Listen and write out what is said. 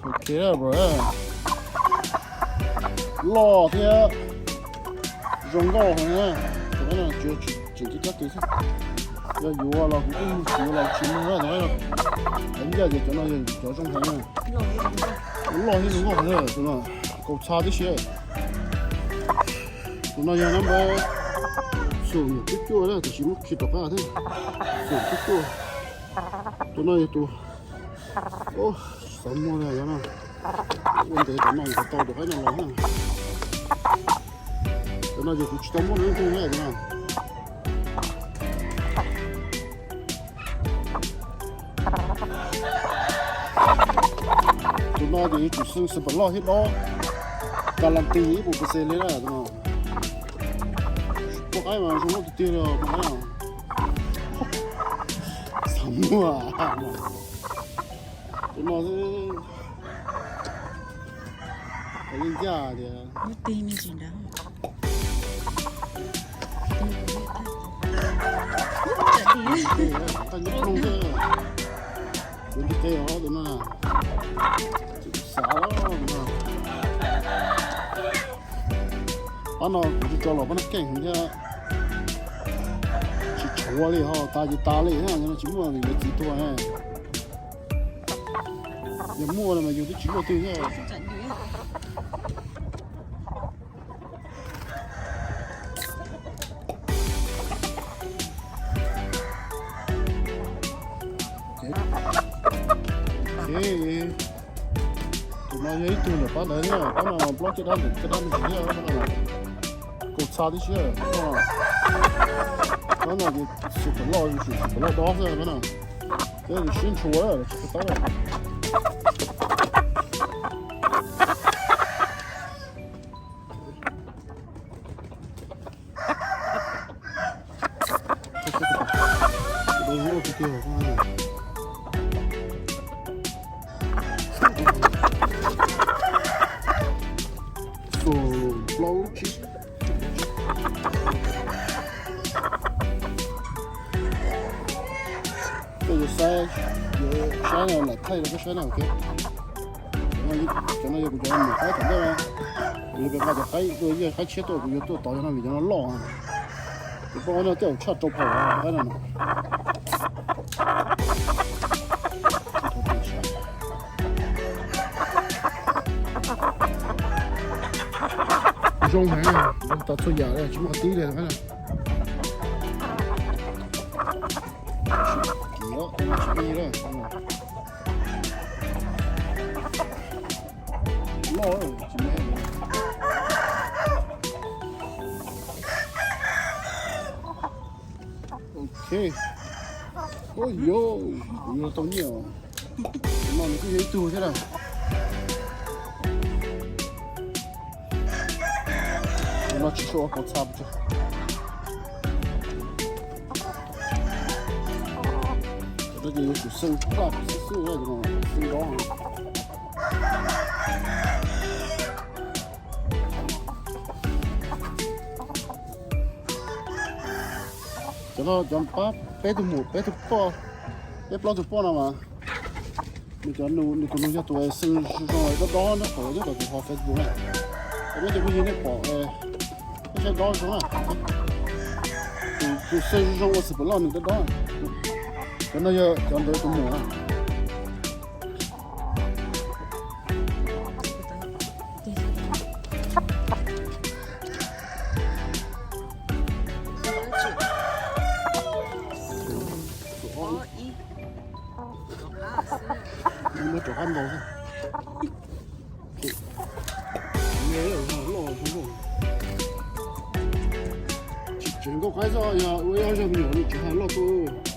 Ok, loj thiab zoo nkauj heev na. Tseem cab cab tes xwb. Yog yuav los kuv kuj mus, tsis yuav los tsis muag na. Ncaj tias cov no yog cov zoo heev na. Loj thiab zoo nkauj heev na, tus no kaus txha tib si. Tus no yog nab npawb xum cuaj cuaj na, tiam sis muab khi rov qab thiab. Xum cuaj cuaj. Tus no yog tus, xav muag li yog no. Ua ntev tom no yuav tau tus qaib no los na. Cov no ces kuv tsis tau muab lub ntug na no. Tus no ces yuav tsum xeev xwm pam loj thiab dob, kas las tis ib puas percent li na tus no. Poj qaib mas zoo nkauj tiag tiag li poj qaib. Xav muag tus no xwb. Yeej ncaj tias. Tag nyob ploog xwb. Kuv nti qe os tus no. Xav los no. Pab no kuv tsis tso los pab no keej thiab. Tsis tshuav li ho tas ces tas li, tsis muaj li yuav txiv tuag. Yog muaj mas yus twb tsis luaj twg thiab. Tus no yog ib tug ntawm pab ntawd thiab, pab no plaub caj dab, caj dab me ntsis thiab. Kaus txha tib si. Pab no ces xwm pam loj, xwm pam loj dob xwb pab no. Thiab siab ntshua tsis tau. Plaub tsib. Koj yuav saib, yuav saib no lam thaij rau koj saib na, ok. Cov no yog kuv cov mus qaib tom ntej, kuv yuav pem nqa cov qaib, yog qaib tshiab tuaj kuv yuav tuaj tod cov no vim cov no loj. Ces poj qaib no tej zaum tshaj rau phaum qaib no. Zoo heev, zoo tas txhua yam li, tsis muaj qhov tib li. Loj, tsis me. Ok. Ua yos, kuv yuav tau nyiaj os. Tus no nws kuj yog ib tug thiab na. Tus no tsis tshua ua kaus txha pes tsawg. Cov no ces yuav tsum xeev plaj xwb xwb, xeev dob. Cov no cov pab peb tug mus peb tug poj, peb plaub tug poj no mas nws cov nws tus nus yog tus xeev zoo dob dob nyob qhov nyob tom tus hauv Facebook na. Cov no ces kuj yog nej pom nej saib dob zoo na. Tus xeev zoo ua xwm pam loj nws dob dob. Cov no yog cov ntawd tus mus na. Muab rov qab ntaus xwb. Loj, tsis tseem nkauj qaib xwb, yog ua ib ob zaug me nyuam nws tseem ho loj tuaj.